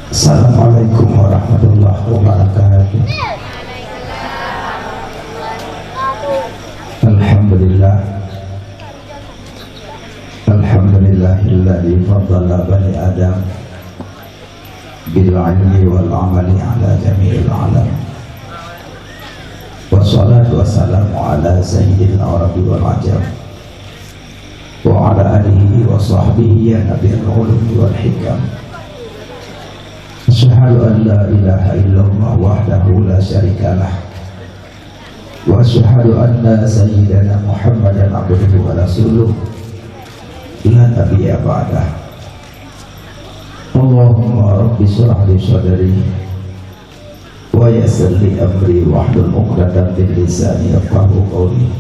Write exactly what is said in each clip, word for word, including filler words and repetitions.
Assalamualaikum warahmatullahi wabarakatuh. Alhamdulillah. Alhamdulillahilladzi faddala bani Adam bil ilmi wal amali ala jami'il alam. Wassalatu wassalamu ala sayyidil arabi wal ajam, wa ala alihi wa sahbihi ya nabiyal ulumi wal hikam. Asyhadu an la ilaha illallah wahdahu la syarikalah. Wa asyhadu anna sayyidana Muhammadan abduhu wa rasuluh, la nabiyya ba'dah. Allahumma rabbi shrah li sadri, wa yassir li amri, wahlul 'uqdatam min lisani yafqahu qawli.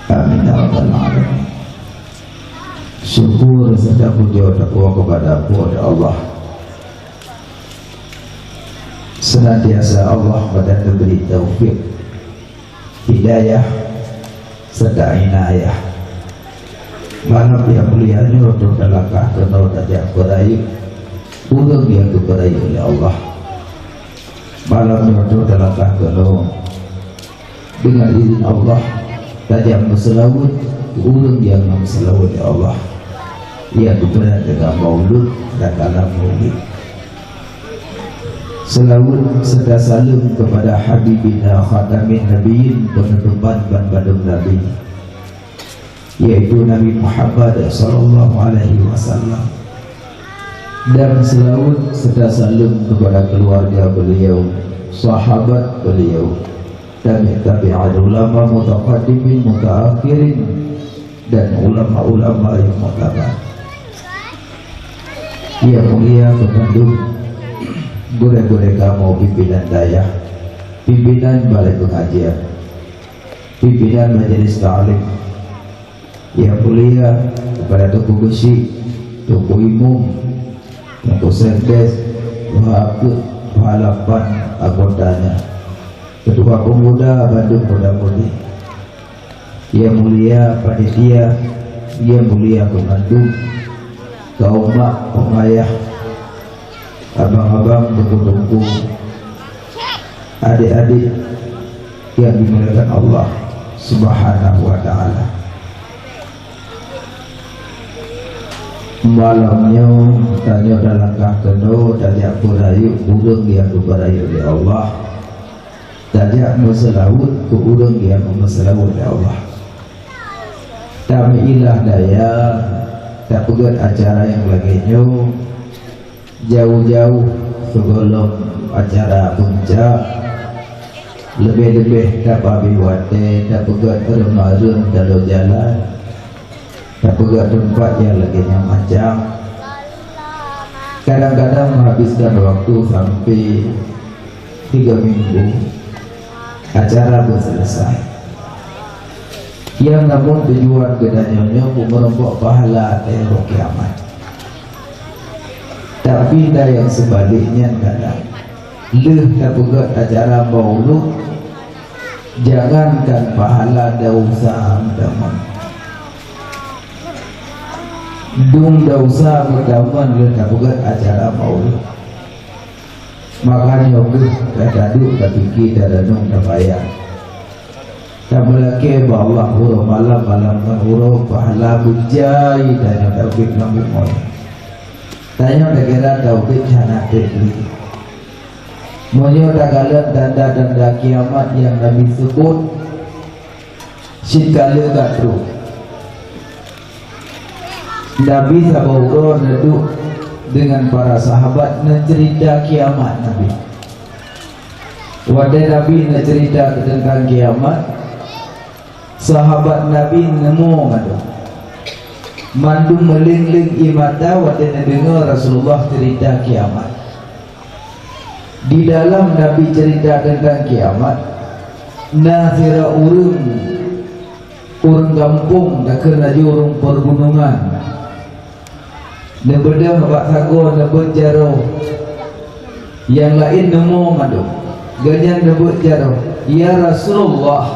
Amin ya rabbal alamin. Syukur serta puja teupuji kepada Puhan Allah. Senantiasa Allah bak neubri taufik, hidayah, serta inayah. Malam nyang mulia nyoe troh talangkah keunoe tajak peurayeuk ureuëng nyang geupeurayeuk lé Allah. Malam nyoe troh talangkah keunoe deungon idhin Allah, tajak meuseulaweuet keu ureuëng nyang na meuseulaweuet lé Allah, nyang geupeureunoe deungon maulud dan kalam maulid. Seulaweuet serta saleuem keupada Habibina Khatamin Nabiyyin, peunutopan ban bandum nabi, yaitu Nabi Muhammad sallallahu alaihi wasallam. Dan seulaweuet serta saleuem keupada keuluwarga beuliau, sahabat beuliau, tabi' tabi'in, ulama mutaqaddimin, mutaakhirin, dan ulama-ulama nyang muktabar. Nyang mulia keu bandum gurée-gurée kamoe, pimpinan dayah, pimpinan balai peungajian, pimpinan majelis taklim, nyang mulia keupada Teungku Geuchik, Teungku Imum, Teungku Sekdes, Tuha Peuet, Tuha Lapan anggotanya, Keutua Peumuda bandum Kota Putih, nyang mulia panitia, nyang mulia keu bandum kaum mak, kaum ayah, abang-abang, teungku-teungku, adék-adék nyang dimuliakan Allah Subhanahu wa Ta'ala. Malam nyoe tanyoe talangkah keunoe tajak peurayeuk ureuëng nyang geupeurayeuk lé Allah. Tajak meuseulaweuet keu ureuëng nyang meuseulaweuet lé Allah. Tameuilah daya tapeugét acara nyang lagée nyoe jauh-jauh sigohlom acara puncak, leubeh-leubeh tapabri watée tapeugét reuma-reum taloe jalan, tapeugét teumpat nyang lagée nyan macam. Kadang-kadang meuhabiskan waktu sampai tiga minggu acara beuseuleusoe. Nyang namun tujuan geutanyoe nyoe meureumpok pahala ateueh uroe kiamat. Tapi na nyang seubalek nyan kadang, lheueh tapeugét acara maulud, jangankan pahala, desya meutamong. Dum desya meutamong lheueh tapeugét acara maulud. Makajih nyoe kheueh ka taduek tapike tarenung tabayang. Tameulakée bak Allah uroe malam, malam ngon uroe, pahala beujai tanyoe tabiet lam bumoe. Tanyoe takira tabiet hana treb lé. Meunyoe takalon tanda-tanda kiamat nyang Nabi seubut, cit ka lheueh ka trok. Nabi saboh uroe neuduek deungon para sahabat neuceurita kiamat Nabi. Watée Nabi neuceurita teuntang kiamat, sahabat Nabi neumo mandum. Mandum meuléng-léng ié mata watée neudeungoe Rasulullah ceurita kiamat. Di dalam Nabi ceurita teuntang kiamat, na sidroe ureuëng Ureuëng gampông takheun laju ureuëng peugunongan. Neubeudôh bak sagoe neubeuet jaroe. Nyang laén neumo mandum. Gobnyan neubeuet jaroe, "Ya Rasulullah,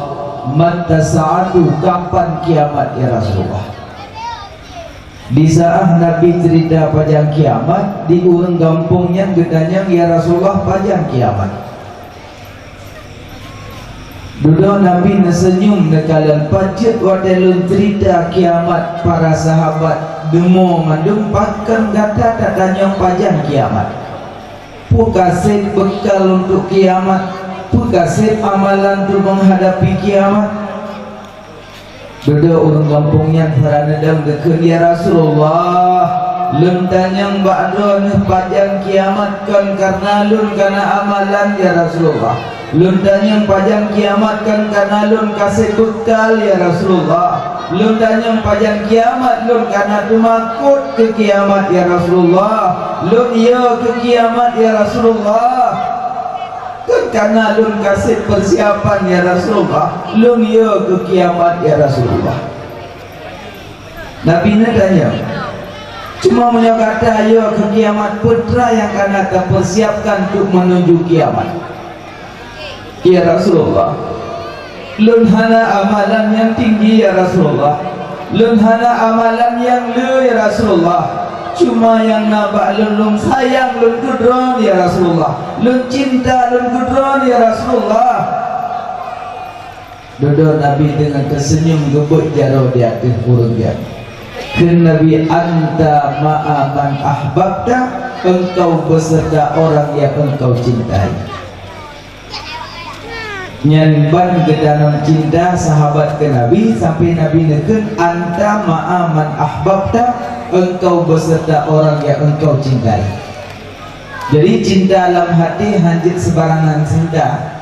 mata sa'atu, kapan kiamat, ya Rasulullah?" Di saat Nabi cerita pajan kiamat, di ureuëng gampông nyan geutanyong, "Ya Rasulullah, pajan kiamat?" Dudoe Nabi neuseunyum neukalon, "Pacut watée lôn cerita kiamat, para sahabat deungoe mandum, pakon gata tatanyong pajan kiamat? Peue ka sép beukal untuk kiamat? Peue ka sép amalan untuk menghadapi kiamat?" Dudoe ureuëng gampông nyan hana neudong geukheun, "Ya Rasulullah, lôn tanyong bak droeneuh pajan kiamat kon kareuna lôn kana amalan, ya Rasulullah. Lôn tanyong pajan kiamat kon kareuna lôn ka sép beukal, ya Rasulullah. Lôn tanyong pajan kiamat, lôn kana teumakot keu kiamat, ya Rasulullah. Lôn yo keu kiamat, ya Rasulullah." Kon kana lôn ka sép peusiapan, ya Rasulullah, lôn yo keu kiamat, ya Rasulullah. Nabi neutanyong, "Cuma meunyoe gata yo keu kiamat, peue teuma nyang kana tapeusiapkan untuk menuju kiamat?" "Ya Rasulullah, lôn hana amalan nyang tinggi, ya Rasulullah. Lôn hana amalan nyang le, ya Rasulullah. Cuma nyang na bak lôn, lôn sayang lôn keu droeneuh, ya Rasulullah. Lôn cinta lôn keu droeneuh, ya Rasulullah." Dudoe Nabi deungon teuseunyum geubeuet jaroe di ateueh ureuëng nyan. Kheun Nabi, "Anta ma'a man ahbabta, engkau beserta orang yang engkau cintai." Nyan ban geutanom cinta sahabat keu Nabi, sampai Nabi neukheun, "Anta ma'a man ahbabta, engkau beserta orang yang engkau cintai." Jadi, cinta lam hati hanjeuet seubarangan cinta.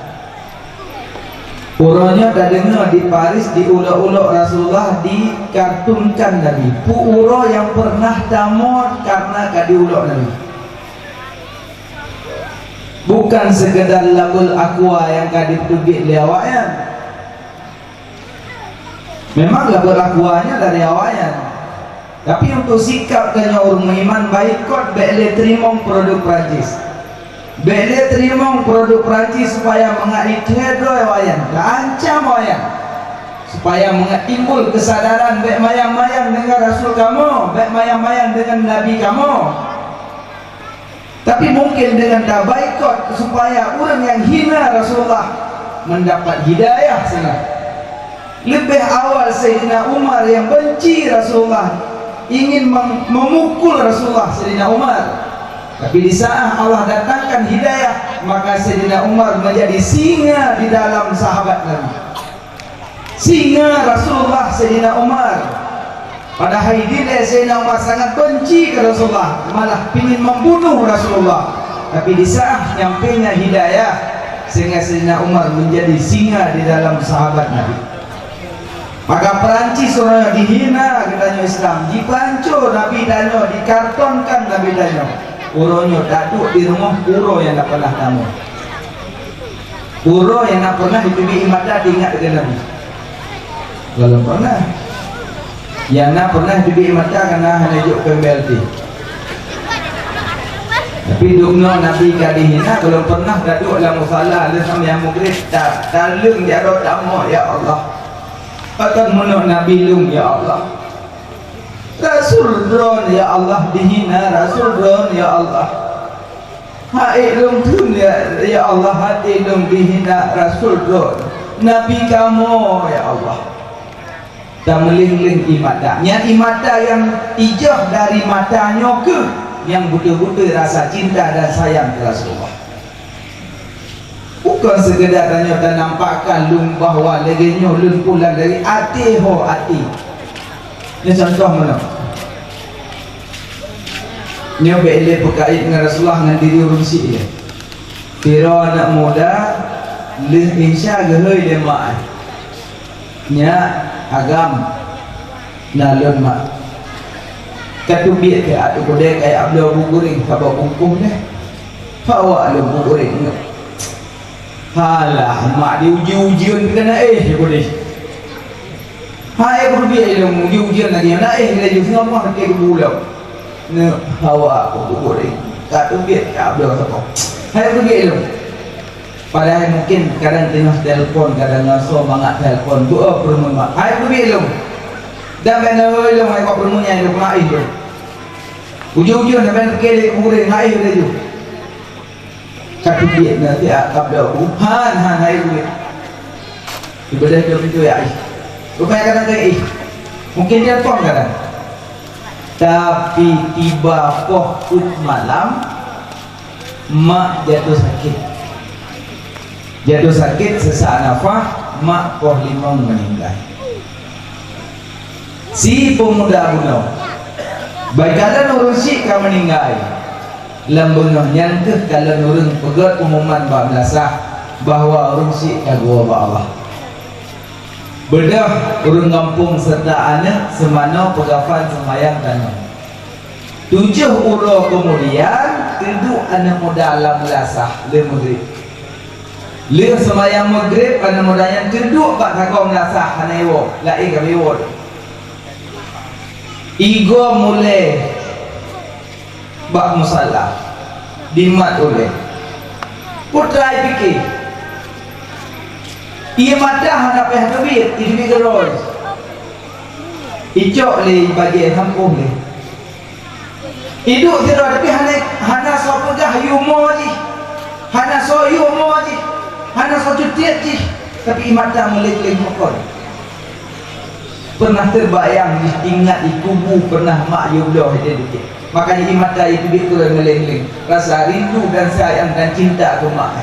Uroe nyoe tadeungoe di Paris, di ulok-ulok Rasulullah dikartunkan Nabi. Peue uroe nyang pernah tamong kareuna ka diulok Nabi. Bukan sekedar label aqua nyang ka jiteubiet lé awaknyan. Memang label aqua nyan dari awaknyan. Tapi untuk sikap tanyoe ureuëng meuiman, baikot, bék lé teurimong produk Perancis. Bék lé teurimong produk Perancis supaya mangat jithèe droe awaknyan, taancam awaknyan. Supaya mangat timbul keusadaran, bék mayang-mayang deungon rasul kamoe, bék mayang-mayang deungon nabi kamoe. Tapi mungkin deungon tabaikot supaya ureuëng nyang hina Rasulullah mendapat hidayah singoh. Leubeh awai Saidina Umar nyang benci Rasulullah, ingin mem-, memukul Rasulullah, Saidina Umar. Tapi di saat Allah datangkan hidayah, maka Saidina Umar menjadi singa di dalam sahabat Nabi. Singa Rasulullah Saidina Umar. Padahai dilée Saidina Umar sangat benci keu Rasulullah, malah pingin membunuh Rasulullah. Tapi di saat nyampainya hidayah, sehingga Saidina Umar menjadi singa di dalam sahabat Nabi. Maka Perancis uroe nyoe dihina geutanyoe Islam, jipanco Nabi tanyoe, dikartonkan Nabi tanyoe. Uroe nyoe taduek di rumoh uroe nyang na pernah tamong. Uroe nyang na pernah jiteubiet mata teuingat keu Nabi? Golom pernah. Nyang na pernah jiteubiet mata kana hana jok keu B L T. Tapi dumnoe Nabi ka dihina, golom pernah taduek lam musala lheueh seumayang Maghrib, ta-, taleueng jaroe tamong, "Ya Allah, pakon meunoe Nabi lôn, ya Allah? Rasul droen, ya Allah, dihina Rasul droen, ya Allah." Hai lôn kheun, ya, ya Allah, até lôn dihina Rasul droen, Nabi kamoe, ya Allah. Tameuleng-leng ie mata. Nyan ie mata nyang ijoh dari mata nyoe keuh nyang beutôi-beutôi rasa cinta dan sayang keu Rasulullah. Bukon sekedar tanyoe tanampakkan lôn bahwa lagée nyoe lôn pulan dari até ho até. Nyoe contoh meunoe. Nyoe bék lé peukait ngon Rasulullah ngon diri ureuëng syiek lé. Sidroe aneuëk muda lheueh insya geuhôi lé mak, "Nyak, agam, na lôn mak. Ka teubiet keu ateueh keudè kajak bloe bu guréng saboh bungkôh deh. Bawa lôn bu guréng nyoe." Halah, mak diuji-ujian keu na éh, ya, bu deh. Hai, bu biet ilong, uji-ujian lagi, na éh laju singoh moh keu bu lom. Neu hawa bu guréng. Ka teubiet ka bloe saboh. Hai, bu biet ilong. Padahai mungkin kadang teungoh telepon, kadang ngasoe mangat telepon. Bu, oh, peureumeun mak. Hai, bu biet ilong. Dan bèk na lôn hai kok peurumoh nyan lôn maéh lôn. Ujong-ujong na bèk keu lé murit maéh laju. Ka teubiet na siat kabda bu. Han, han, hai murit. Ibadah jom itu ya, ih. Rupanya kadang kayak ih. Mungkin dia pom kadang. Tapi tiba poh uet malam, mak jatuh sakit. Jatuh sakit sesak nafah, mak poh limong meninggai. Si pemuda bunoe, bak kalon ureuëng syiek ka meninggai, lam beungoh nyan keuh kalon ureuëng peugét pengumuman bak meulasah bahwa ureuëng syiek ka geuwoe bak Allah. Beudôh ureuëng gampông serta aneuëk seumanoe peugafan seumayang tanoh. Tujoh uroe keumudian, teuduek aneuëk muda lam meulasah lé meugréb. Lheueh seumayang meugréb, aneuëk muda nyan teuduek bak sagoe meulasah hana iwoe, laén ka iwoe. Igoe mulée bak musala, dimat ulée. Putra ipike, ié mata hana payah teubiet, iteubiet keudroe. Icok lé bajée sampôh lé. Iduek sidroe tapi hana, hana soe peugah yue mo jih, hana soe yue mo jih, hana soe cutiet jih, tapi ié mata meuléng-léng mokon. Pernah terbayang jih ingat di kubu pernah mak yue bloe hideh dikit. Makanya ié mata iteubiet keudroe meuléng-léng. Rasa rindu dan sayang dan cinta keu mak.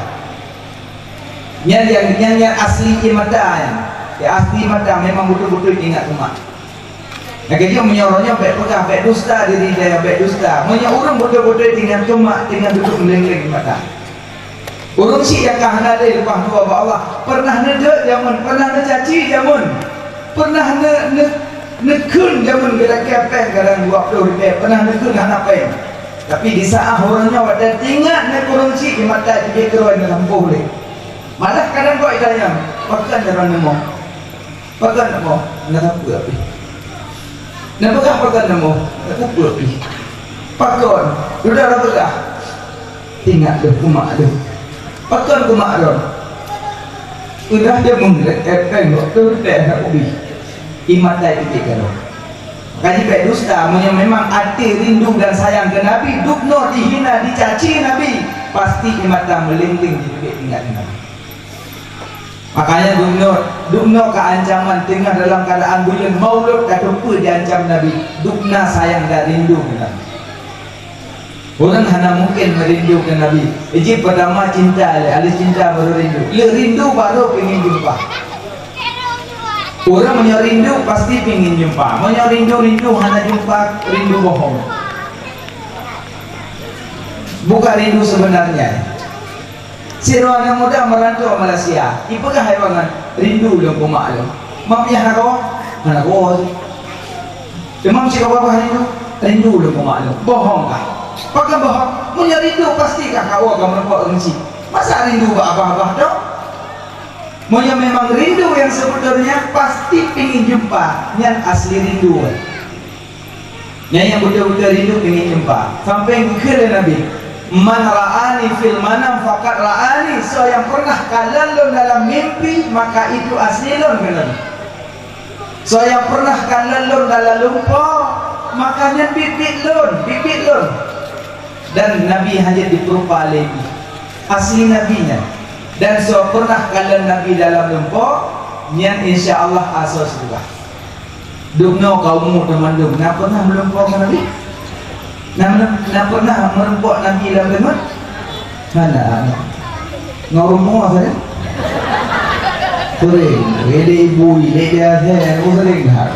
Nyan yang, nyan, nyan asli ié mata nyan. Ya, asli mata memang beutôi-beutôi ingat keu mak. Lagée nyoe meunyoe uroe nyoe bék peugah, bék dusta diri daya, bék dusta. Meunyoe ureuëng beutôi-beutôi tinggai keu mak, tinggai dudoe meuléng-léng mata. Ureuëng syiek nyang ka hana lé leupah dua bak Allah, pernah neudeuek jameun, pernah neucaci jameun, pernah ne-, ne-, neukheun jameun geulakée péng kadang dua ploh ribée, pernah neukheun hana péng. Tapi di saát uroe nyoe watée teuingat neu ureuëng syiek di mata jih keudroe neusampôh lé. Malah kadang kok itanyong, pakon jaroe neumoh? Pakon na moh? Na sapeue pih? Na peugah pakon na moh? Na kupeue pih? Pakon? Dudoe na peugah. Ingat deuh keu mak deuh. Pakon keu mak droe? Udah dia meunglek epeng waktu teh na ubi. Imat dai titik karo. Kaji bèk dusta, meunyoe memang até rindu dan sayang keu Nabi, dubnoe dihina, dicaci Nabi, pasti ié mata meuléng-léng jiteubiet ingat Nabi. Makanya dubnoe, dubnoe ka ancaman teungoh dalam keuadaan buleuen maulud ka teupeu jiancam Nabi, dubna sayang dan rindu keu Nabi. Ureuëng hana mungken meurindu keu Nabi. Iji peutama cinta lé, aleuh cinta baru rindu. Lheueh rindu baru pingin jumpa. Ureuëng meunyoe rindu pasti pingin jumpa. Meunyoe rindu-rindu hana jumpa, rindu bohong. Bukan rindu sebenarnya. Sidroe aneuk muda meuranto Malaysia, ipeugah hai bangai, "Rindu lôn keu mak lôn." Mak piah na kawa? Hana kawa. Teuma cit kawa bah rindu? Rindu lôn keu mak lôn. Bohong kah? Pakon bohong? Meunyoe rindu, pasti kah kawa ka meurumpok ngon cit. Masa rindu bak abah-abah tok? Meunyoe memang rindu yang sebetulnya, pasti pingin jumpa. Nyan asli rindu. Nyan nyang beutôi-beutôi rindu pingin jumpa. Sampai geukheun lé Nabi, "Man ra'ani fil manam faqad ra'ani." Soe nyang pernah kalon lôn dalam mimpi, maka itu asli lôn, kheun Nabi. Soe nyang pernah kalon lôn dalam lumpoe, maka nyan biet-biet lôn, biet-biet lôn. Dan Nabi hana jipeurupa lé jih. Asli Nabi nyan. Dan soe pernah kalon Nabi dalam lumpoe, nyan insya Allah asoe syeuruga. Dubnoe ka umu teumandum, na pernah meulumpoe ngon Nabi? Na, na pernah meureumpok Nabi lam teungoh? Hana, hana. Ngon rumoh saja. Sering, lé ibu, lé dia, saya, aku sering dah.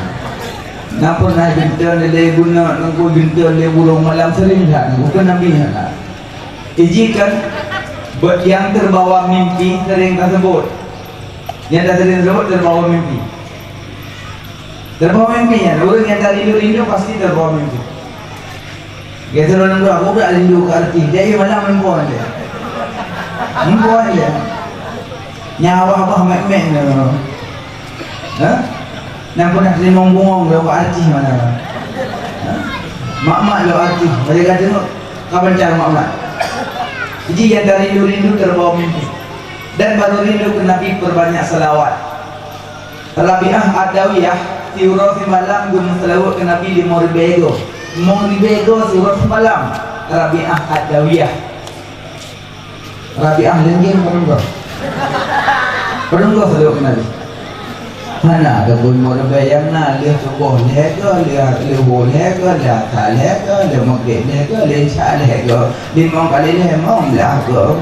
Na pernah geuntôn lé ibu nak, nunggu geuntôn lé burung malam sering dah, bukan Nabi hana. Iji kan, buat yang terbawa mimpi sering tersebut. Yang dah sering tersebut terbawa mimpi. Terbawa mimpi nyan, ureuëng nyang tarindu-rindu pasti terbawa mimpi. Gata ureuëng dua, budak rindu keu artis, jadi malam meulimpah aja. Meulimpah aja. Nyan abah-abah mek-mek nyoe. Ha? Nyang pernah teurimong bungong lé artis mana? Ha? Mak-mak lé artis, mereka tengok kapan cara mak-mak. Jadi yang tarindu-rindu terbawa mimpi. Dan baru rindu ke Nabi perbanyak salawat. Rabi'ah Adawiyah, Siuroe simalam geumeuseulaweuet keu Nabi limong ribée goe. Limong ribée goe siuroe simalam. Rabi'ah Ad-Dawiyah. Rabi'ah lenggen padum goe. Padum goe seulaweuet keu Nabi. Hana, ataupun limong ribée nyang na, lheueh suboh lhée goe, lheueh, lheueh suboh lhée goe, lheueh asar lhée goe, lheueh magrib lhée goe, lheueh isya lhée goe. Limong kali lhée, limong blaih goe.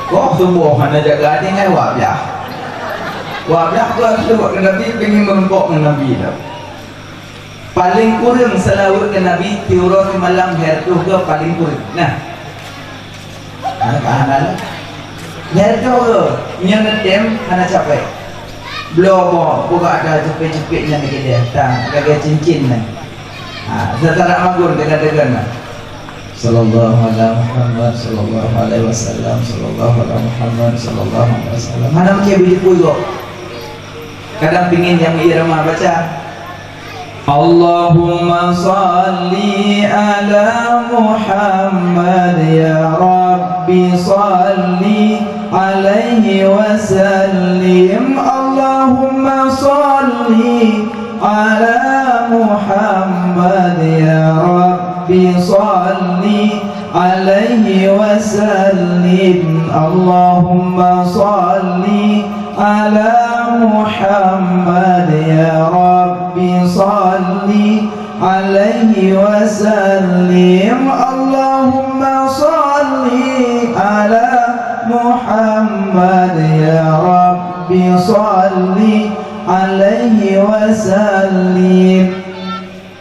Goe suboh hana jaga, tinggai dua blaih. Dua blaih goe seulaweuet keu Nabi, pingin meurumpok ngon Nabi tau. Paleng kureueng seulaweuet keu Nabi, siuroe simalam lhée reutôh goe paleng kureueng. Nah. Nah, ka hana lé. Lhée reutôh goe, nyan neutem hana capée. Bloe boh, buka ata ceupet-ceupet nyan di keudeh, ta, lagée cincin nyan. Ha, seutara magun deungon-deungon na. Sallallahu ala Muhammad, sallallahu alaihi wasallam, sallallahu ala Muhammad, sallallahu alaihi wasallam. Hana meucé beujeuet goe. Kadang pingin nyang irama baca. Allahumma shalli ala Muhammad, ya Rabbi shalli alaihi wa sallim. Allahumma shalli ala Muhammad, ya Rabbi shalli alaihi wa sallim. Allahumma shalli ala Muhammad, ya Rabbi shalli alaihi wa sallim. Allahumma shalli ala Muhammad, ya Rabbi shalli alaihi wa sallim.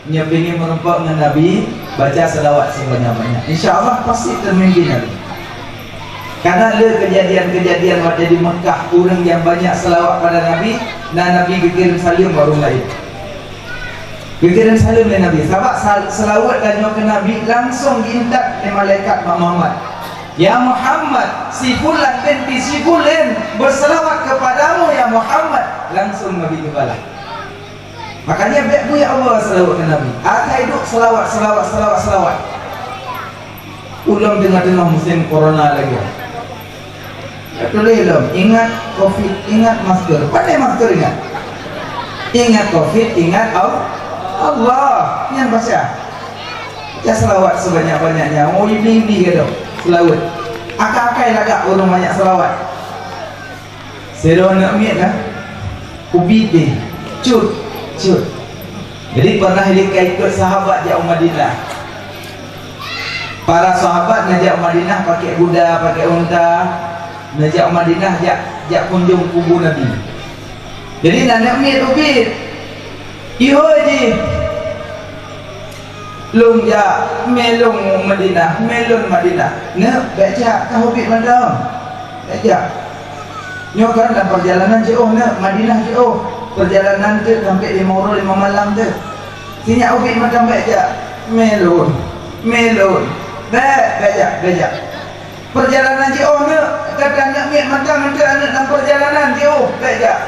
Nyoe pingin meurumpok ngon Nabi, baca seulaweuet sibanyak-banyak. Insya Allah pasti teumimpi Nabi. Karena le keujadian-keujadian watée di Meukah, ureuëng nyang banyak seulaweuet pada Nabi, na Nabi geukirém saleuem bak ureuëng laén. Geukirém saleuem lé Nabi. Sabab sal-, seulaweuet tanyoe keu Nabi langsong geuintat lé malaikat bak Muhammad. "Ya Muhammad, si fulan binti si fulan berselawat kepadamu, ya Muhammad." Langsong Nabi geubalah. Makanya bék bui Allah seulaweuet keu Nabi. Asai duek seulaweuet, seulaweuet, seulaweuet, seulaweuet. Ulôn teungoh-teungoh musim corona lagée. Tuléh lom, ingat covid, ingat masker. Pandai masker ingat. Ingat covid, ingat Al-, Allah. Nyan baca. Baca seulaweuet sebanyak-banyaknya. Oh, ibi-ibi gadôh. Seulaweuet. Akai-akai lagak ureuëng banyak seulaweuet. Sidroe aneuk miet na, ubit deh, cut, cut. Jadi pernah ilée ka ikot sahabat jak u Madinah. Para sahabat neujak u Madinah pakai kuda, pakai unta, neujak u Madinah jak, jak kunjong kubu Nabi. Jadi na aneuk miet ubit, ihôi jih. Lôn jak, mé lôn Madinah, mé lôn Madinah. Neuk, bék jak, ka ubit mantong. Bék jak. Nyoe kan lam peurjalanan jiôh neuk, Madinah jiôh. Peurjalanan teuk sampoe limong uroe limong malam teuk. Sinyak ubit mantong bék jak. Mé lôn, mé lôn. Bék, bék jak, bék jak. Peurjalanan jiôh neuk, gata neuk miet mantong, mantong aneuk lam peurjalanan jiôh, bék jak.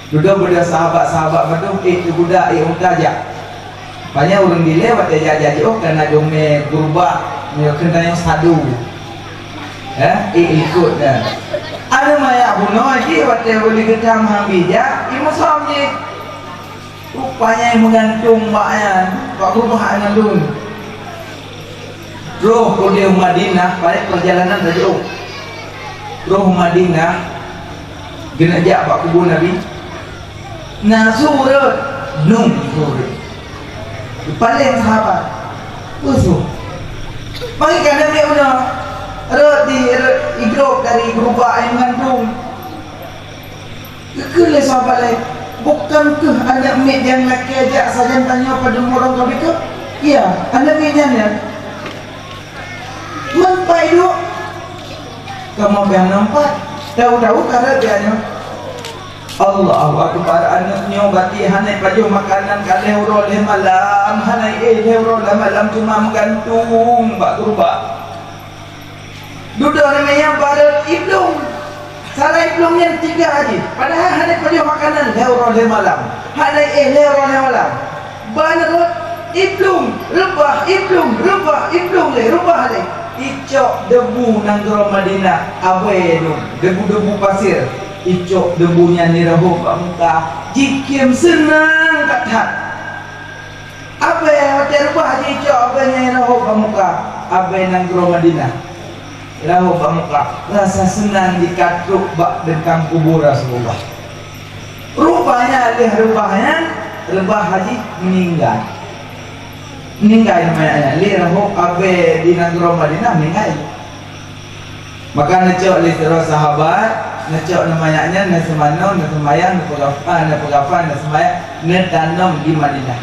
Dudoe beudôh sahabat-sahabat mantong ék teuguda, ék unta jak. Banyak ureuëng dilée watée jak-jak jiôh kana geumé gurubak, nyoe keunan nyang sadu. Eh, ék likot dah. Aneuk manyak bunoe jih watée beli geutam hang bijak, imusom jih. Rupanya meugantung bak nyan, bak gurubak nyan dum. Troh u Madinah, paléng peurjalanan rayeuk. Troh Madinah, geuneuk jak bak kubu Nabi. Na su rhot, nung su rhot. Paléng sahabat, peue su? Mari ka Nabi unoe, rhot di, rhot idrop dari gurubak nyang meugantung. Geukheun lé sahabat laén, "Bukan kheueh aneuk miet nyang lakée jak sajan tanyoe padum ureuëng ka beuikot?" "Iya, aneuk miet nyan nyan." "Man pat iduek?" "Kamoe beuh na pat, tahu-tahu ka rhot jak nyoe." Allahu Akbar, aneuk nyoe bati hana pajoh makanan ka lhée uroe lhée malam, hana éh lhée uroe lhée malam, cuma meugantung bak gurubak. Dudoe namiet nyan barô iblong. Salah iblong nyan tiga jih. Padahai hana pajoh makanan lhée uroe lhée malam. Hana éh lhée uroe lhée malam. Ban rhot iblong, reubah iblong, reubah iblong lé, reubah lé. Icok debu nanggroe Madinah, abée dum, debu-debu pasir. Icok debu nyan ireuhôb bak muka, jikiem seunang that-that. Abée watée reubah jicok abée nyan ireuhôb bak muka, abée nanggroe Madinah. Ireuhôb bak muka, rasa seunang jikatrok bak deungon kubu Rasulullah. Rupanya lheueh reubah nyan, reubah haji meuninggai. Meuninggai nama nyan, lheueh ireuhôb abée di nanggroe Madinah meuninggai. Maka neucok lé sidroe sahabat, neucok neumanyak nyan, neuseumanoe, neuseumayang, neupeugaf-, ah, neupeugafan, neuseumayang, neutanom di Madinah.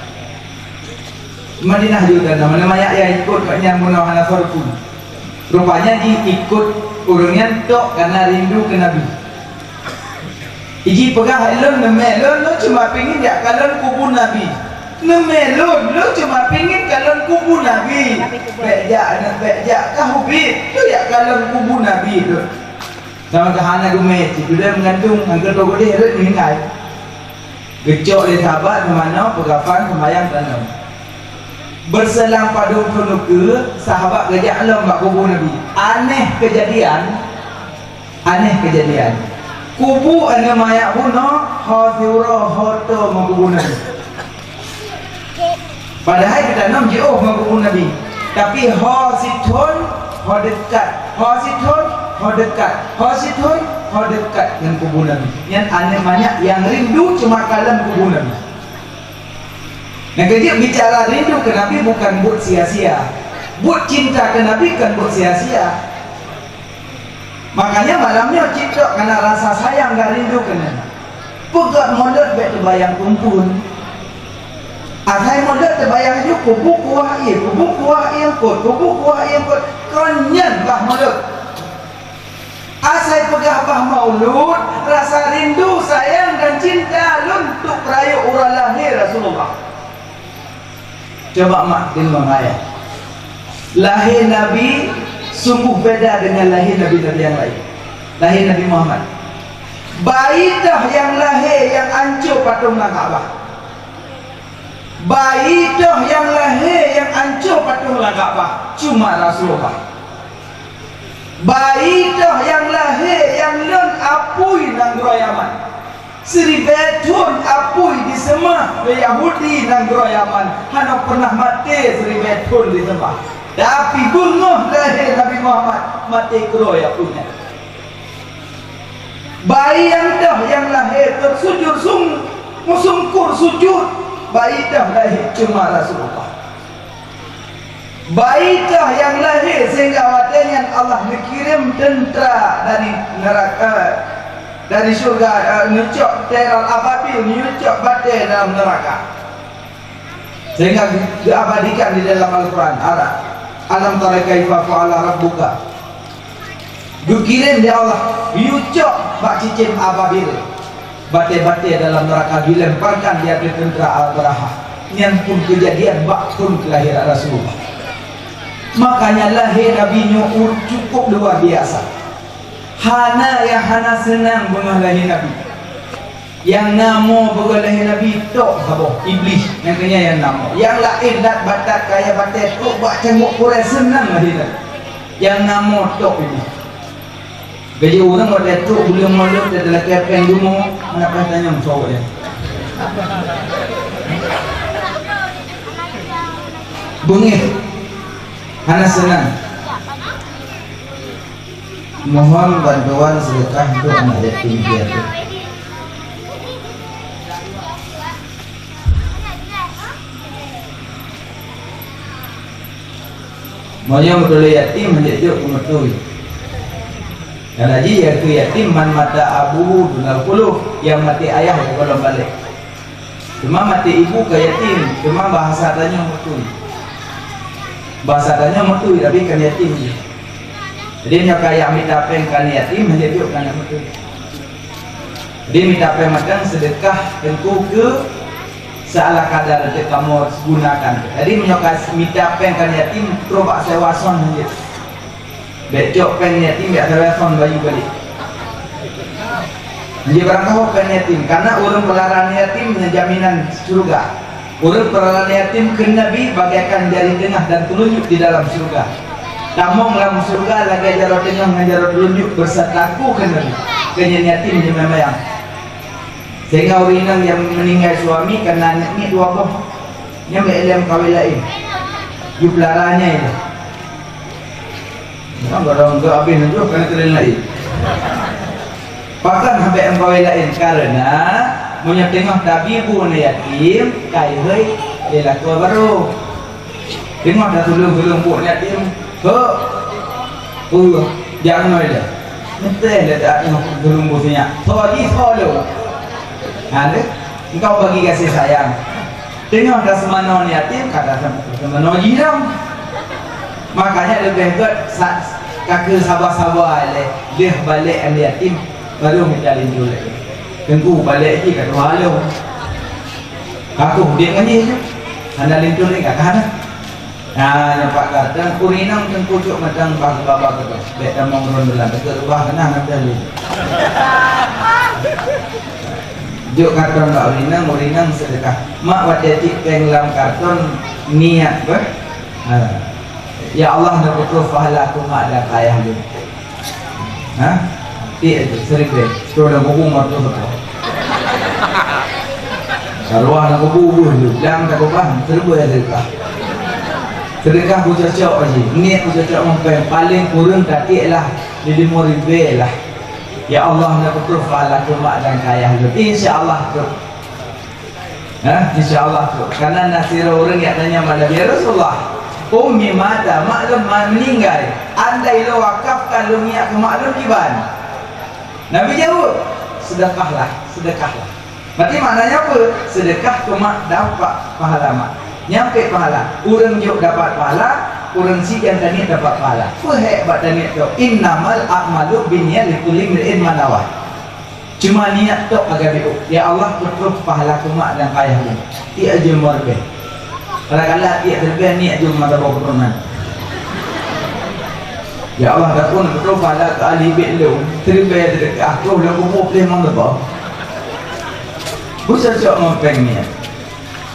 Madinah jeuet tanom, neumanyak nyan ikot gobnyan bunoe hana soe teupeue. Rupanya jih ikot ureuëng nyan tok kana rindu keu Nabi. Iji peugah lôn, neumé lôn, lôn cuma pingin jak kalon kubu Nabi. Neumé lôn, lôn cuma pingin kalon kubu Nabi. Nabi kubu. Bék jak, aneuk bék jak, ka ubit, lôn jak kalon kubu Nabi lôn. Sama keu hana geumé, cit udeb meugantung, nyang keudroe geudeh rhot meuninggai. Geucok lé sahabat, seumanoe, peugafan, seumayang, tanom. Beuselang padum thon ukeue, sahabat geujak lom bak kubu Nabi. Aneh keujadian, Aneh keujadian. Kubu aneuk manyak bunoe ho siuroe ho toe meukubu Nabi. Padahai geutanom jiôh meukubu Nabi. Tapi ho sithon ho deukat, ho sithon ho deukat, ho sithon ho deukat ngon kubu Nabi. Nyan aneuk manyak nyang rindu cuma kalon kubu Nabi. Nyang keujeuet bicara rindu keu Nabi bukan buet sia-sia. Buet cinta keu Nabi kon buet sia-sia. Makanya malam nyoe cit trok kana rasa sayang dan rindu keu Nabi. Peugöt mulod bék teubayang phon-phon. Asai mulod teubayang ju kubu kuah ie, kubu kuah ie eungkot, kubu kuah ie eungkot. Kon nyan bah mulod. Asai peugah bah maulud, rasa rindu, sayang dan cinta lôn untuk peurayeuk uroe lahé Rasulullah. Coba mak deungoe ayat. Lahé Nabi sungguh beda dengan lahé nabi-nabi nyang laén. Lahé Nabi Muhammad. Bayi toh nyang lahé nyang anco patong lam Ka'bah. Bayi toh nyang lahé nyang anco patong lam Ka'bah, cuma Rasulullah. Bayi toh nyang lahé nyang lôn apui nanggroe Yaman. Siribée thon apui diseumah lé Yahudi nanggroe Yaman, hana pernah maté siribée thon diseumah. Tapi beungoh lahé Nabi Muhammad, maté keudroe apui nyan. Bayi nyang toh nyang lahé teusujud sung-, meusungkur sujud, bayi toh lahé cuma Rasulullah. Bayi toh nyang lahé sehingga watée nyan Allah neukirém teuntra dari neuraka, dari syurga, eh, neucok tayran ababil, neucok batée dalam neuraka. Sehingga geuabadikan di dalam Al-Quran, Al-, "Alam tara kaifa fa'ala rabbuka." Geukirém lé Allah, geuyue cok bak cicém ababil, batée-batée dalam neuraka dilemparkan di ateueh teuntra Abrahah. Nyan pun keujadian bak thon keulahiran Rasulullah. Makanya lahé Nabi nyoe cukup luar biasa. Hana nyang hana seunang beungoh lahé Nabi. Nyang na mo beungoh lahé Nabi tok saboh, Iblih, nyang keunyan nyang na mo. Nyang laén that batat kaya batée trok bak cangguek kurée seunang lahé Nabi. Nyang na mo tok Iblih. Gaji ureuëng watée trok buleuen mulod dan lakée péng dumo, hana payah tanyong soe nyan. Beungéh, hana seunang. Mohon bantuan sedekah untuk anak yatim piatu. Meunyoe meutulôi yatim, hanjeuet jok keu meutui. Karena jih nyang keu yatim man mata abuhu dunal qulub, nyang maté ayah gohlom balek. Teuma maté ibu ka yatim, teuma bahasa tanyoe meutui. Bahasa tanyoe meutui, tapi kan yatim jih. Jadi, nyoe ka jak mita péng keu aneuk yatim, hanjeuet jok keu aneuk meutui. Jadi, mita péng mantong seudeukah teungku keu seala kadar untuk kamoe gunakan. Jadi, meunyoe ka mita péng keu aneuk yatim, trok bak sewa son hanjeuet. Bék cok péng yatim, bék salah son bayeue balek. Hanjeuet barangkaho péng yatim, karena ureuëng peulara yatim nyan jaminan syeuruga. Ureuëng peulara yatim kheun Nabi bagaikan jari teungoh dan teulunjuk di dalam syeuruga. Tamong lam syeuruga lagée jaroe teungoh ngon jaroe teulunjuk beusatu kheun Nabi. Keu nyan yatim jeumayang. Sehingga ureueng inong nyang meuninggai suami kana aneuk miet dua boh. Nyan bèk lé meukawen laén. Jipeulara nyan. Nyan barang geuh abéh nyoe kana keureuen laén. Pakon han bèk meukawen laén? Karena meunyoe teungoh tabi bu aneuk yatim, ka ihôi lé lakoe barô. Teungoh tatulông-tulông buet yatim, hok, peue, jak ngon ilée. Meuteun lé that ngon tulông buet nyan. Tho jih, tho lôn. Ha, deh. Engkau bagi kasih sayang. Teungoh taseumanoe yatim, ka taseumanoe jih lom. Makanya leubeh gét sa-, ka keu saba-saba ilée, lheueh balek aneuk yatim, baru mita linto lé. Teungku balek jih ka tuha lôn. Ka keuh udép ngon jih nyoe. Hana linto lé ka hana. Nah, nyoe Pak Karton, ureueng inong teungku cok mantong bah baba keudroe. Bèk tamong ureueng dalam, teuk reubah keunan mantong lé. Jok karton bak ureueng inong, ureueng inong seudeukah. Mak watèe tiek péng lam karton niat beh. Ha. Ya Allah, neupeutrôh pahala keu mak dan ayah lôn. Ha? Tiek tu, seuribèe. Trôh lam kubu meutuah apa? Taruah lam kubu beuh lu. Lam tak ubah, seuribèe seudeukah. Seudeukah kucocok jih. Niet kucocok ngon péng. Paléng kureueng tatiek lah. Di lima ribèe lah. Ya Allah, neupeutrôh pahala keu mak dan keu ayah lôn. Insya Allah, trôh. Hah? Insya Allah tu. Karena na sidroe ureueng nyang tanya malam, "Ya Rasulullah, ummi mata, mak lôn ma-, meuninggai. Andai lôn wakafkan lôn miet keu mak lôn kiban?" Nabi jaweueb, "Seudeukahlah, seudeukahlah." Berarti maknanya apa? Seudeukah keu mak dapat pahala mak. Nyan pih pahala. Ureueng jok dapat pahala, ureueng si nyang taniet dapat pahala. Peue hék bak taniet tu? Innamal a'malu binniyat, likulli imri'in ma nawa. Cuma niat tok agak biôk. Ya Allah, peutrôh pahala keu mak dan ayah lôn. Tiek jeuem meureubeue. Kadang-kadang tiek meureubeue niat jeuem mata boh keturunan. Ya Allah, dak pun peutrôh pahala keu ahli bit lôn. Seuribèe seudeukah, trôh lôn kubu pleh mang teuba. Busa cok ngon péng niat.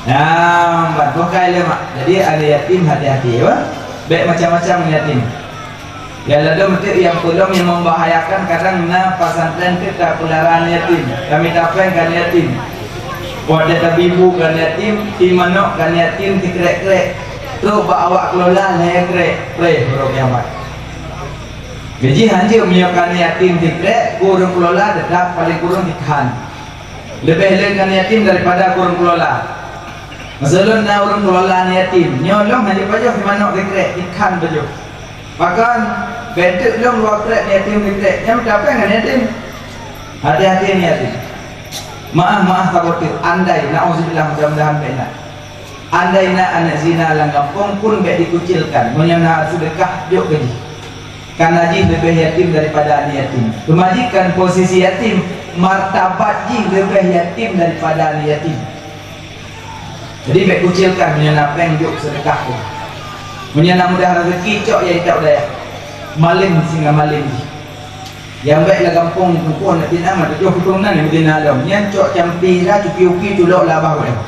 Nah, ban bukai lé mak. Jadi aneuk yatim hati-hati, ya. Bèk macam-macam ngon yatim. Ya, ladôm teuk nyang peulom nyang membahayakan, kadang na pesantren teuk tapeulara aneuk yatim, tamita péng keu aneuk yatim. Watèe tabi bu keu aneuk yatim, ti manok keu aneuk yatim, ti krek-krek. Trôh bak awak kelola lhèe krek, preh uroe kiamat. Jadi hanjeuet meunyoe keu aneuk yatim ti krek, keu ureueng kelola teutap paléng kureueng ti khan. Leubeh lé keu aneuk yatim daripada keu ureueng kelola. Masa lôn na ureueng kelola aneuk yatim, nyoe lôn hanjeuet pajoh ti manok ti krek, ti khan pajoh. Pakon, bèk teuk lôn luwa krek yatim di krek, nyan mita péng ngon yatim. Hati-hati ngon yatim. Maah-maah saboh teuk, andai, na'udzubillah, mudah-mudahan bèk na. Andai na aneuk zina lam gampông pun bèk dikucilkan. Meunyoe na seudeukah, jok keu jih. Karena jih leubeh yatim daripada aneuk yatim. Keumajikan posisi yatim, martabat jih leubeh yatim daripada aneuk yatim. Jadi, bèk kucilkan meunyoe na péng jok seudeukah tu. Meunyoe na mudah rezeki, cok ya itak dayah. Malém singoh malém jih. Nyang bèk lam gampông teungku aneuk tina mah tujoh keturunan nyang tina lom. Nyan cok campi lah, cuki-uki culok lah abah ureueng.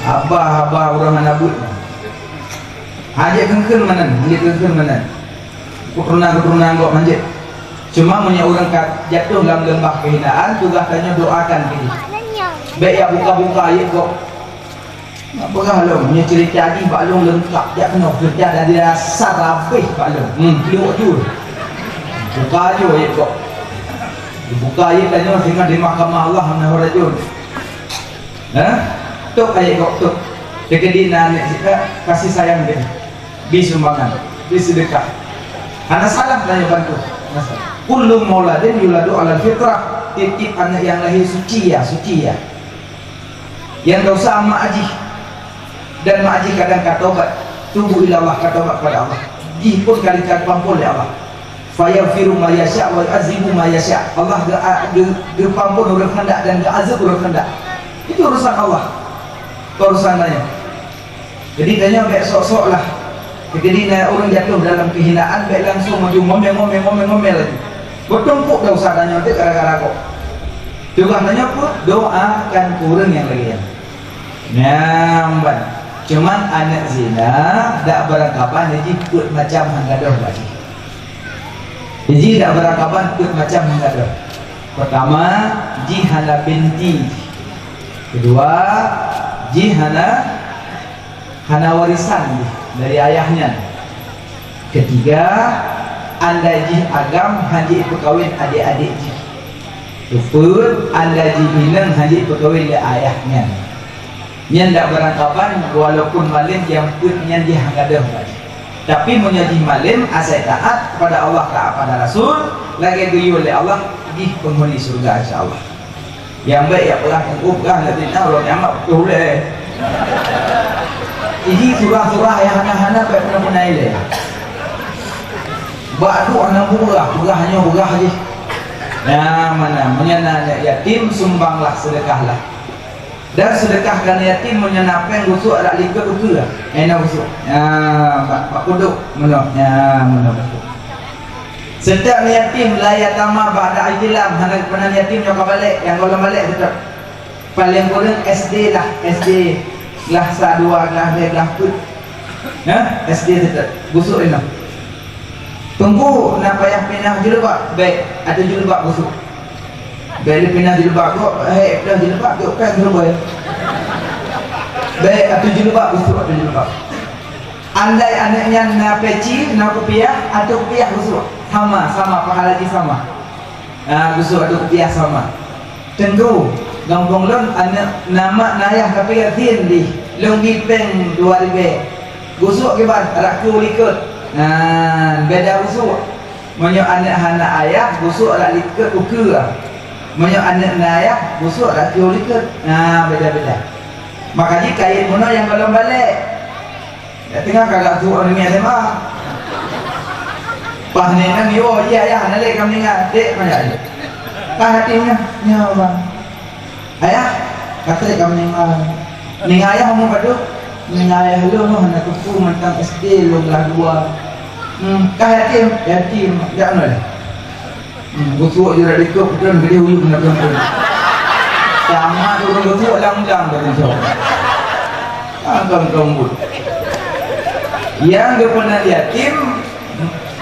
Abah, abah ureueng hana buet. Hanjeuet kheun-kheun meunan, hanjeuet kheun-kheun meunan. Keturunan-keturunan gob hanjeuet. Cuma meunyoe ureueng ka jatuh lam leumbah kehinaan, tugaih tanyoe doakan keu jih. Bèk ya buka-buka aib gob. Nak peugah lom, nyoe cerita jih bak lôn leungkap, jak keunoe cerita dari dasar habéh bak lôn. Hmm, pluek ju. Buka ju aib gob. Dibuka aib tanyoe singoh di mahkamah Allah hana rajôn. Hah? Tok aib gob tok. Teukeudi na aneuk sika, kasih sayang dia. Bri sumbangan, bri seudeukah. Hana salah tanyoe bantu. Hana salah. Kullu mauladin yuladu alal fitrah. Tiep-tiep aneuk nyang lahé suci ya, suci ya. Nyang desya mak jih. Dan mak jih kadang ka tobat. Tubu ila Allah, ka tobat kepada Allah. Jih pun ka dipeuampôn lé Allah. Fayaghfiru ma yasya wa yu'adzibu ma yasya. Allah geu-, geu-, geupeuampôn ureueng keundak dan geuazab ureueng keundak. Itu urusan Allah. Bukan urusan tanyoe. Jadi tanyoe bèk sok-sok lah. Jadi na ureueng jatuh dalam kehinaan, bèk langsung maju ngomel, ngomel, ngomel, ngomel laju. Beuteumpuk desya tanyoe tu gara-gara gob. Tugaih tanyoe peue? Doakan keu ureueng nyang lagèe nyan. Nyan ban. Cuman aneuk zina dak barangkaban, jadi peuet macam han gadôh bak jih. Jih dak beurangkaban peuet macam meugadôh. Peurtama, jih hana binti. Keudua, jih hana, hana warisan jih dari ayah nyan. Keutiga, andai jih agam hana jipeukawen adék-adék jih. Keupeuet, andai jih inong hana jipeukawen lé ayah nyan. Nyan dak beurangkaban, walaupun malém nyang peuet nyan jih hana gadôh bak jih. Tapi meunyoe jih malém, asai taát kepada Allah, taát pada Rasul, lagée geuyue lé Allah, jih peunghuni syeuruga insya Allah. Nyang bék jak peugah teungku, peugah lé bintang, uroe kiamat putôh ulée. Jih surah-surah nyang hana-hana bék peunoh-peunoh ilée. Bak duek hana peugah, peugah nyoe peugah jih. Nah, mana, meunyoe na aneuëk yatim, sumbanglah, seudeukahlah. Dan seudeukah keu aneuëk yatim meunyoe na péng gusok rak likot ukeue. Eh, na gusok. Nyan, bak, bak kuduk meunoh. Nyan, meunoh gusok. Seutôt aneuëk yatim la yatama ba'da ihtilam, hana geupeunan yatim nyoe ka balek, nyang gohlom balek seutôt. Paleng kureueng S D lah, S D lah sa dua, lah lhée, lah peuet. Nah, S D seutôt. Gusok inoe. Teungku, na payah pinah jilbab? Bék, ateueh jilbab gusok. Bék lé pinah jilbab gob, hék, pinah jilbab gob kan seureubai. Bék, ateueh jilbab gusok, ateueh jilbab. Andai aneuëk nyan na peci, na kupiah, ateueh kupiah gusok. Sama, sama, pahala jih sama. Ah, gusok ateueh kupiah sama. Teungku, gampông lôn aneuëk na mak na ayah tapi gasien dih. Lôn bi péng dua ribée. Gusok kiban, rak keue likot. Nah, beda gusok. Meunyoe aneuëk hana ayah, gusok rak likot ukeue. Meunyoe aneuëk na ayah, gusok rak keue likot. Nah, beda-beda. Maka jih kayém meunoe nyang gohlom balek. Dak teungoh ka gak tuek ngon S M A. Paih nyan yo, iya, ayah, hana lé ka meuninggai. Dek, manyang. Ka hati nyan, nyoe bang. Ayah, ka trép ka meuninggai. Ninggai ayah umur padum? Ninggai ayah lôn hana teupeu mantong S D lôn glah dua. Hmm, ka yatim, yatim. Jak nyoe. Hmm, gusok jih dak likot, beutôi geudeh uyueng na peue-peue. Sama ureuëng gusok lam-lam dak gusok. Agam tombol. Nyang geupeunan yatim,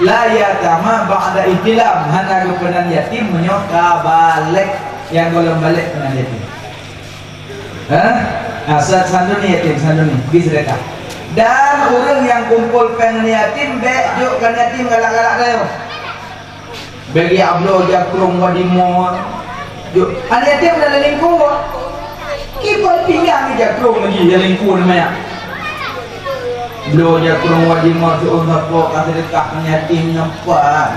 la yatama ba'da ihtilam, hana geupeunan yatim meunyoe ka balek, nyang gohlom balek peunan yatim. Hah? Ah, sa-, santuni yatim, santuni, bri seudeukah. Dan ureuëng nyang kumpol péng yatim, bék jok keu yatim galak-galak tanyoe. Bagi abloe jakrong wadimor. Jok, aneuk yatim na lalingku. Kiban pinggang jakrong lagi, lalingku namanya. Bloe jakrong wadimor seuôn sapo ka seudeukah keu yatim nyoe pat.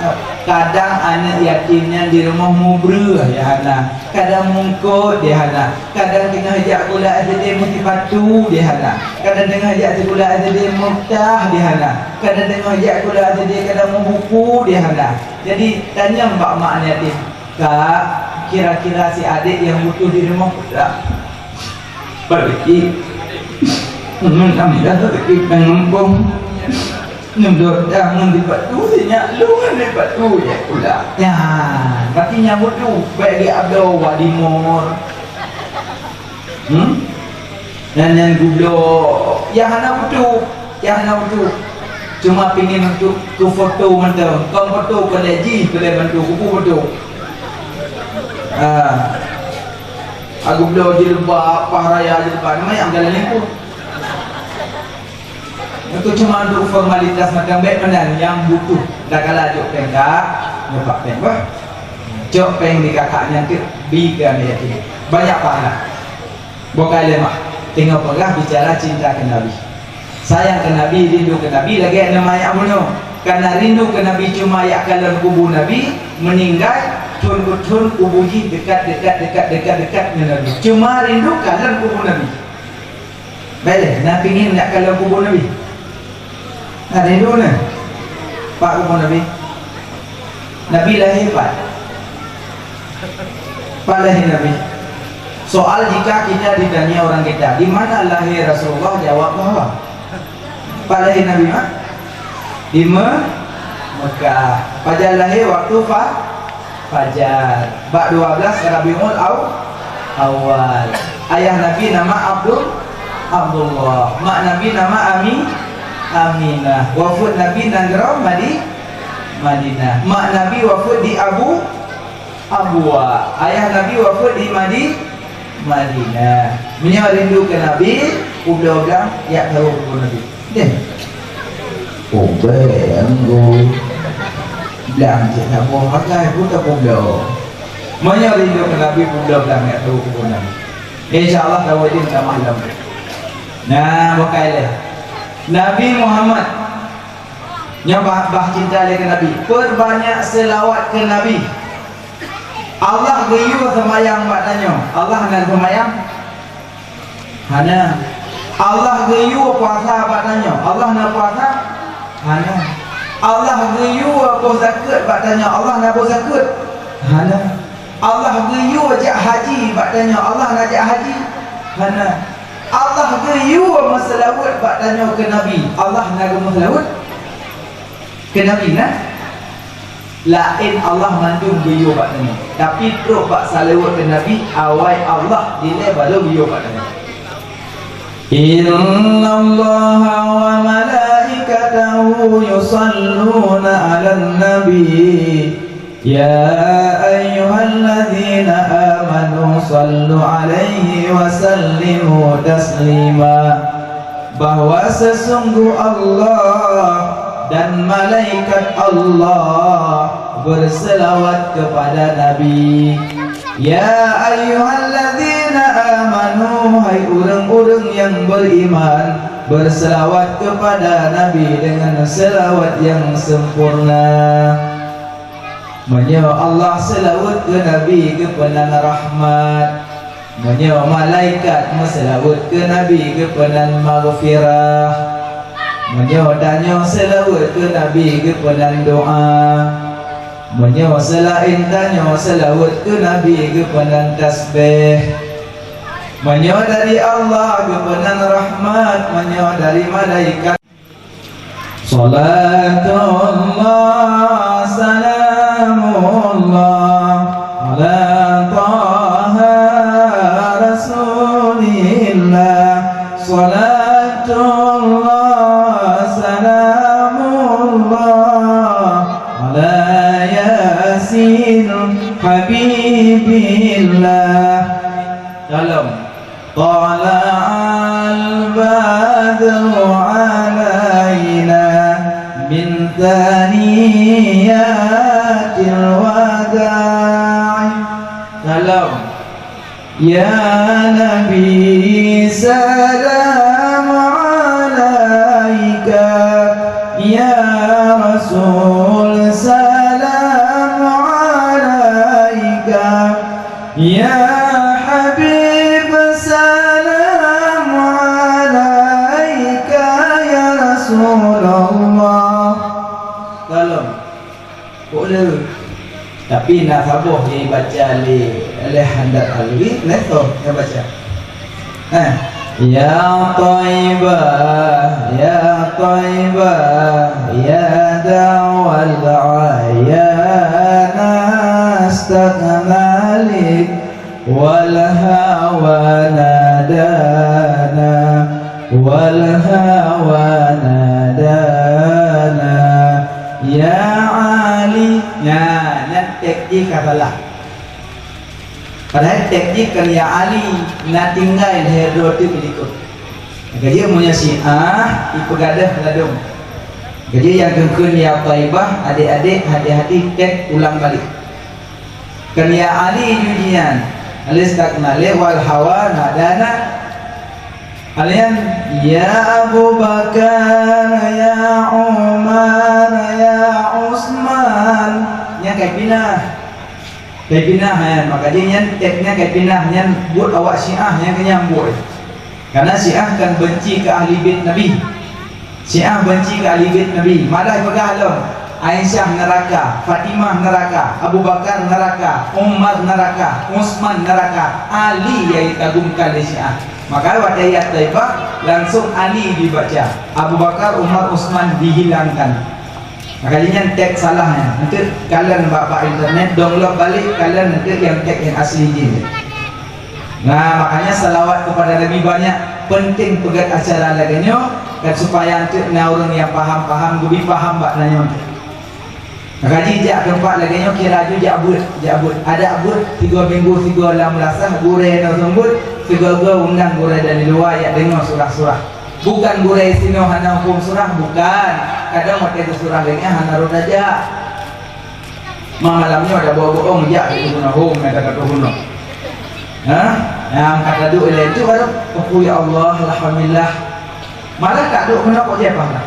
Kadang aneuk yatim nyan di rumoh mubreuh, ya hana. Kadang mungkot, ya hana. Kadang teungoh jak sikula S D meusti patu, ya hana. Kadang teungoh jak sikula S D meutah, ya hana. Kadang teungoh jak sikula S D kadang meubuku, ya hana. Jadi, tanyong bak mak aneuk yatim, "Kak, kira-kira si adék nyang butuh di rumoh peue?" Padahai ngon amida sakét nyang muphom. Ngon dosa ngon dipatu sinyak lôn ngon dipatu ya pula. Nyan, berarti nyang butuh baik di abloe wadimor. Hmm? Nyan, nyan gubloe. Ya hana butuh. Ya hana butuh. Cuma pingin untuk ke foto mantong. Kon foto kon lé jih, kon lé bantu kubu foto. Ha. Agubloe jilbab, paih raya jilbab, nama nyang jalan lingkup. Itu cuma untuk formalitas mantong, bék meunan nyang butuh. Dak kala jok péng, Kak, nyoe péng bah. Jok péng di kakak nyan tu, bi keu aneuk yatim. Banyak pahala. Bukai leumah. Teungoh peugah bicara cinta keu Nabi. Sayang keu Nabi, rindu keu Nabi lagée aneuk manyak bunoe. Karena rindu keu Nabi cuma jak kalon kubu Nabi, meuninggai, thon keu thon kubu jih dekat, dekat, dekat, dekat, dekat ngon Nabi. Cuma rindu kalon kubu Nabi. Baiklah, na pingin jak kalon kubu Nabi? Na rindu na? Pat kubu Nabi? Nabi lahé pat? Pat lahé Nabi? Soal jika kita ditanya orang kita, "Di mana lahir Rasulullah?" Jawab bahwa pat lahé Nabi, ha? Di Me-, Mekah. Pajan lahé waktu fa-, fajar. Bak dua belas Rabiul Aw-, Awal. Ayah Nabi nama Abdul-, Abdullah. Mak Nabi nama Ami-, Aminah. Wafeuet Nabi nanggroe Madi-, Madinah. Mak Nabi wafeuet di Abu, Abwa. Ayah Nabi wafeuet di Madi-, Madinah. Meunyoe rindu keu Nabi, peubloe blang, jak tawoe keu Nabi. Deh. Ubé anggo. Blang cit saboh pakai, peue tapeubloe. Meunyoe rindu keu Nabi, peubloe blang, jak tawoe keu Nabi. Insya Allah, tawoe di tamah lom. Nah, bukai lé. Nabi Muhammad. Nyoe bah, bah cinta lé keu Nabi. Peurbanyak seulawat keu Nabi. Allah geuyue seumayang bak tanyoe. Allah na seumayang? Hana. Allah geuyue puasa bak tanyoe. Allah na puasa? Hana. Allah geuyue boh zakeuet bak tanyoe. Allah na boh zakeuet? Hana. Allah geuyue jak haji bak tanyoe. Allah na jak haji? Hana. Allah geuyue meuseulaweuet bak tanyoe keu Nabi. Allah na geumeuseulaweuet keu Nabi, na? Laén Allah mandum geuyue bak tanyoe. Tapi trok bak seulaweuet keu Nabi, awai Allah dilée baru geuyue bak tanyoe. Innallaha wa malaikatahu yusalluna 'alan nabi. Ya ayyuhalladzina amanu sallu 'alaihi wa sallimu taslima. Bahwa sesungguh Allah dan malaikat Allah berselawat kepada Nabi. Ya ayyuhalladzina amanu, hai ureuëng-ureuëng nyang beriman, berselawat kepada Nabi dengan selawat yang sempurna. Meunyoe Allah seulaweuet keu Nabi geupeunan rahmat, meunyoe malaikat meuseulaweuet keu Nabi geupeunan maghfirah, meunyoe tanyoe seulaweuet keu Nabi geupeunan doa, meunyoe seulaén tanyoe seulaweuet keu Nabi geupeunan tasbeh, meunyoe dari Allah geupeunan rahmat, meunyoe dari malaikat Salatullah, salamullah, ala Taha Rasulillah. Salatullah, salamullah, ala Yasin Habibillah. Dalam. Tala'al badru alaina min thaniyatil wada'i. Salam. Ya Nabi, salam alaika. Ya Rasul, salam alaika. Ya Habib, salam alaika ya Rasulullah. Salam. Boleh. Tapi na saboh nyang baca lé, lé Hamdat Alwi, lé toh nyang baca. Eh. Ya Thaibah, ya Thaibah, ya dawal ayana astaghna lak. Wal hawa nadana, wal hawa nadana, ya Ali. Nah, nyan tek jih ka salah. Padahai tek jih kan ya Ali, na tinggai lhèe droe teuk di likot. Jadi meunyoe Syiah, ipeugadôh ladôm. Jadi nyang kheun-kheun ya Thaibah, adék-adék hati-hati tek ulang balik. Kan ya Ali jih nyan, astaghna lak wal hawa nadana. Alian, ya Abu Bakar, ya Umar, ya Utsman. Nyan kai pinah. Kai pinah, ya. Maka jih nyan tek nyan kai pinah, nyan buet awak Syiah, nyan keu nyan buet. Karena Syiah kan benci keu ahli bait Nabi. Syiah benci keu ahli bait Nabi. Malah peugah lom, Aisyah neuraka, Fatimah neuraka, Abu Bakar neuraka, Umar neuraka, Utsman neuraka, Ali nyang jikagumkan lé Syiah. Maka watèe ayat Thaibah, langsung Ali jibaca. Abu Bakar, Umar, Utsman dihilangkan. Maka jih nyan tek salah nyan. Eunteuk kalon bak, bak internet, download balik, kalon eunteuk nyang tek nyang asli jih. Nah, makanya salawat kepada Nabi banyak, penting peugöt acara lagèe nyoe, kan supaya eunteuk na ureueng nyang paham-paham, geubi paham bak tanyoe. Kaji jak teumpat lagèe nyoe, kira ju jak beuet, jak beuet. Adak beuet tiga minggu, tiga lam meurasah, gurèe na seumeubeuet, sigoe-goe undang gurèe dari luwa jak deungö surah-surah. Bukan gurèe sinoe hana hukôm surah, bukan. Kadang watèe geusurah lagèe nyan hana rot tajak. Ma malam nyoe ada boh-boh jak di gunong hom, ada ka gunong. Ha? Nyang ka taduek ilèe tu baru, "Oh, ya Allah, alhamdulillah." Malah ka duek keunoe kok jai pahala.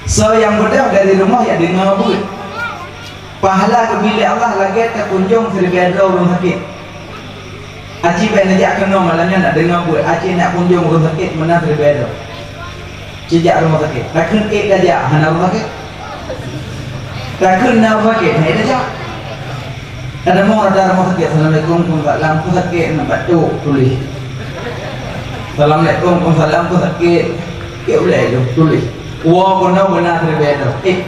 Soe nyang beudôh dari rumoh jak deungö beuet. Pahala geubri lé Allah lagèe takunjông siribèe droe ureueng sakét. Aci bèk neujak keunoe malam nyoe nak deungö beuet, aci nak kunjông ureueng sakét meunan siribèe droe. Ci jak rumoh sakét. Takheun ék tajak, hana rumoh sakét. Takheun na rumoh sakét, hana ék tajak. Kadang mo rata rumoh sakét, "Assalamualaikum, Teungku, salam, ku sakét, nak batuk," tuléh. "Assalamualaikum, Teungku, salam, ku sakét." Ék ulèe tu, tuléh. Woe keunoe beuna siribèe droe. Ék.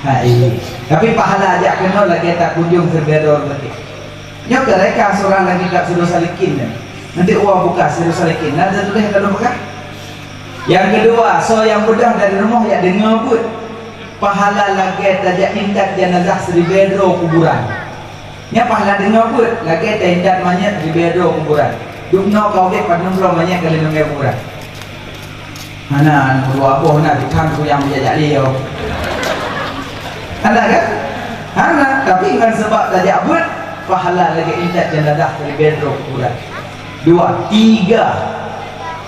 Hai. Tapi pahala jak keunoe lagèe takunjông siribèe droe ureueng sakét. Nyoe keu reka surah lam kitab Sirus Salikin nyan. Nanti uwa buka Sirus Salikin, na teutuléh dalam peugah. Nyang keudua, soe nyang beudôh dari rumoh jak deungö beuet, pahala lagèe tajak intat jeunazah siribèe droe kuburan. Nyan pahala deungö beuet, lagèe taintat manyèt siribèe droe kuburan. Dum noe ka udép, padum droe manyèt ka lheueh nanggroe kuburan. Hana, dua boh na, dikhan kuyang meujajak liau. Hana kan? Hana, tapi ngon sabab tajak beuet, pahala lagèe intat jeunazah siribèe droe kuburan. Dua, tiga.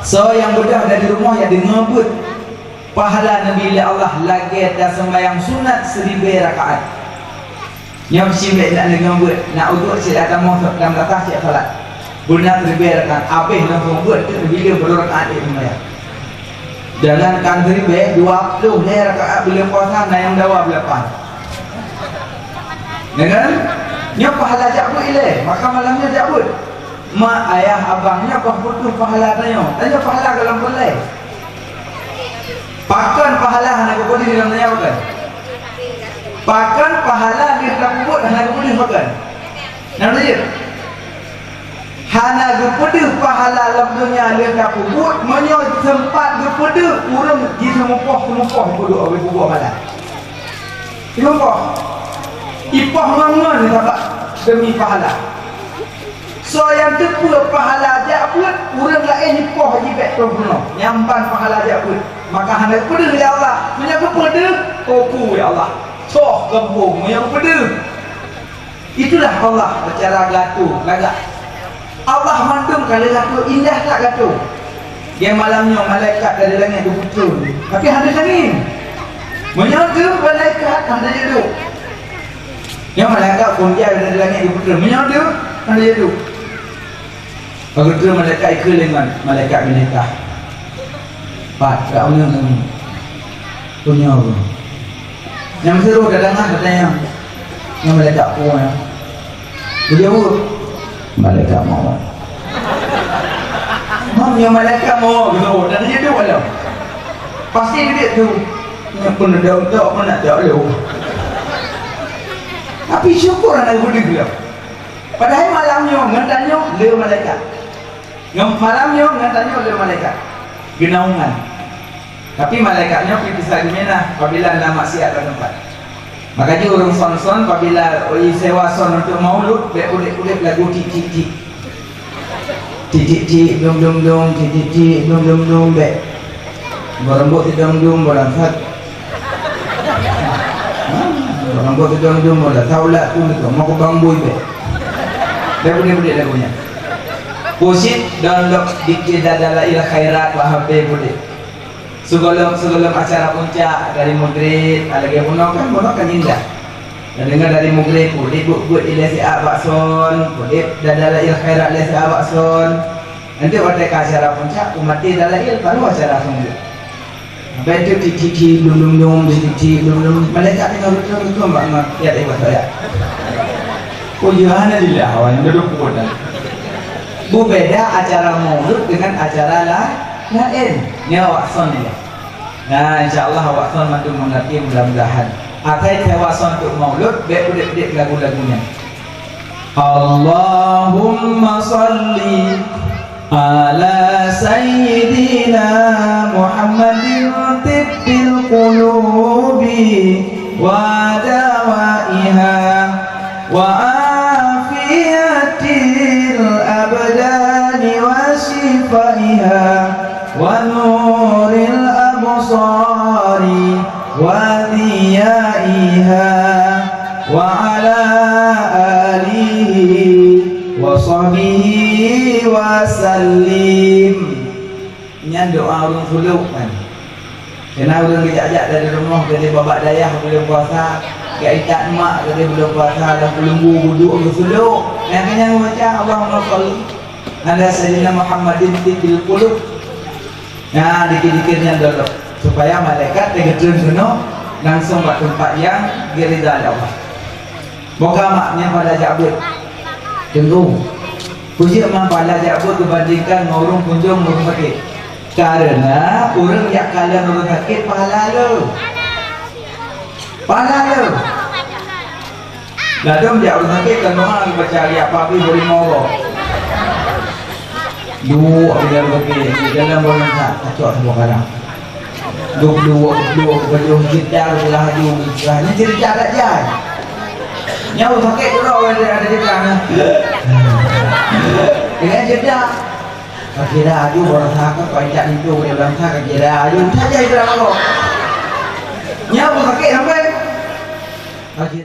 Soe nyang beudôh dari rumoh jak deungö beuet, pahala neubri lé Allah lagèe taseumayang sunat siribèe rakaat. Nyoe cit bèk nak deungö beuet, nak uduk cit atawa lam datang cit salat. Beuna siribèe rakaat, abéh langsung beuet keu bileueng peuet rakaat ék seumayang. Jangankan siribèe, dua ploh lhèe rakaat buleuen puasa na nyang dawa belapan. Ya kan? Nyoe pahala jak beuet ilèe, maka malam nyoe jak beuet. Mak, ayah, abang, nyoe bah butuh pahala tanyoe. Tanyoe pahala gohlom peureulèe. Pakon pahala hana geupeudeuh lam donya pakon? Pakon pahala lheueh tapeubuet hana geupeudeuh pakon? Nyang jeuet. Hana geupeudeuh pahala lam donya lheueh tapeubuet, meunyoe seumpat geupeudeuh, ureueng jiseumeupôh-seumeupôh peuduek abéh peubuet pahala. Ipoh. Ipoh ngon-ngon sabab demi pahala. Soe nyang teupeue pahala jak beuet, ureueng laén ipoh jibèk troh bunoe. Nyan ban pahala jak beuet. Maka hana geupeudeuh lé Allah. Meunyoe geupeudeuh, oh pu ya Allah. Soh gampông meunyoe geupeudeuh. Itulah Allah cara geuatoe lagak. Allah mandum ka lheueh geuatoe, indah that geuatoe. Di malam nyoe malaikat dari langét geupeutrön, tapi hana tangieng. Meunyoe deuh malaikat hana jeuet duek. Nyoe malaikat phôn jai dari langét geupeutrön, meunyoe deuh hana jeuet duek. Ka geutrön malaikat ikheun lé ngon malaikat binatang. Pat, dak uneun nyoe. Punya apa? Nyang seuruh dak dangah katanya. Nyang malaikat punya. Geujaweueb, "Malaikat maut." Mam, nyang malaikat maut geujaweueb, dan dia tu alam. Pasti dia tu. Nyan pun ada untuk pun nak tak lu. Tapi syukur anak guru dia. Padahai malam nyoe ngon tanyoe le malaikat. Ngon malam nyoe ngon tanyoe le malaikat. Geunaungan. Tapi malaikat nyoe pih bisa geuminah apabila na maksiat lam teumpat. Maka jih ureueng son-son apabila isewa son untuk maulud, bèk udép-udép lagu tik tik tik. Tik tik tik, dum dum dum, tik tik tik, dum dum dum, bèk. Barambot sidum dum, barangkat. Barambot sidum dum, barangkat. Taulat tu, tu, mau ke bambui, bèk. Bèk udép-udép lagu nyan. Pusit download dikit Dalalail Khairat, bah H P udép. Sigohlom, sigohlom acara puncak dari Maghrib, lagèe bunoe kan, bunoe kan indah. Tadeungoe dari Maghrib, udép buet-buet ilèe siat bak son, udép Dalalail Khairat lé siat bak son. Nanti watèe ka acara puncak, umat Dalalail baru acara sungguh. Sampai tu titi ti blum blum blum, titi ti blum blum. Malaikat tengah betul-betul bak ngon ya deh bak saya. Oh ya, alhamdulillah, awak yang duduk pun dah. Beubeda acara maulud dengan acara la-, laén. Nyoe awak son ni. Nah, insya Allah awak son mandum mengerti mudah-mudahan. Akai teuwasong untuk maulud, bèk udép-udép lagu-lagu nyan. Allahumma salli ala sayyidina Muhammadin tibbil qulubi. ودوائها وعافية الأبدان وشفائها ونور الأبصار وضيائها وعلى آله وصحبه وسلم. Nyan doa ureuëng sulok kan. Keunan ureuëng geujak-jak dari rumoh keudeh babah dayah buleuen puasa, geuintat mak keudeh buleuen puasa lam peulunggu uduk geusulok. Nyang keunan baca Allahumma shalli ala sayyidina Muhammadin tibbil qulub. Nah, dikit-dikit nyan dolok supaya malaikat teugeutreun keunoe langsung bak teumpat nyang geurida lé Allah. Boka mak nyang pahala jak beuet. Teungku, peue jeuet mak pahala jak beuet geubandingkan ngon ureuëng kunjong ureuëng sakét? Karena ureuëng jak kalon ureuëng sakét pahala le. Pahala le. Ladom jak ureuëng sakét kan doa baca ayat papi beri moro. Duek di dalam ureuëng sakét, di dalam ureuëng sakét, kacok semua barang. Duek, duek, duek, duek, cerita laju, ini cerita tak jai. Nyawa sakit pula orang dia ada di belakang. Dengan cerita. Kira laju orang sakit, panjat itu orang sakit, kira laju saja itu apa? Nyawa sakit sampai.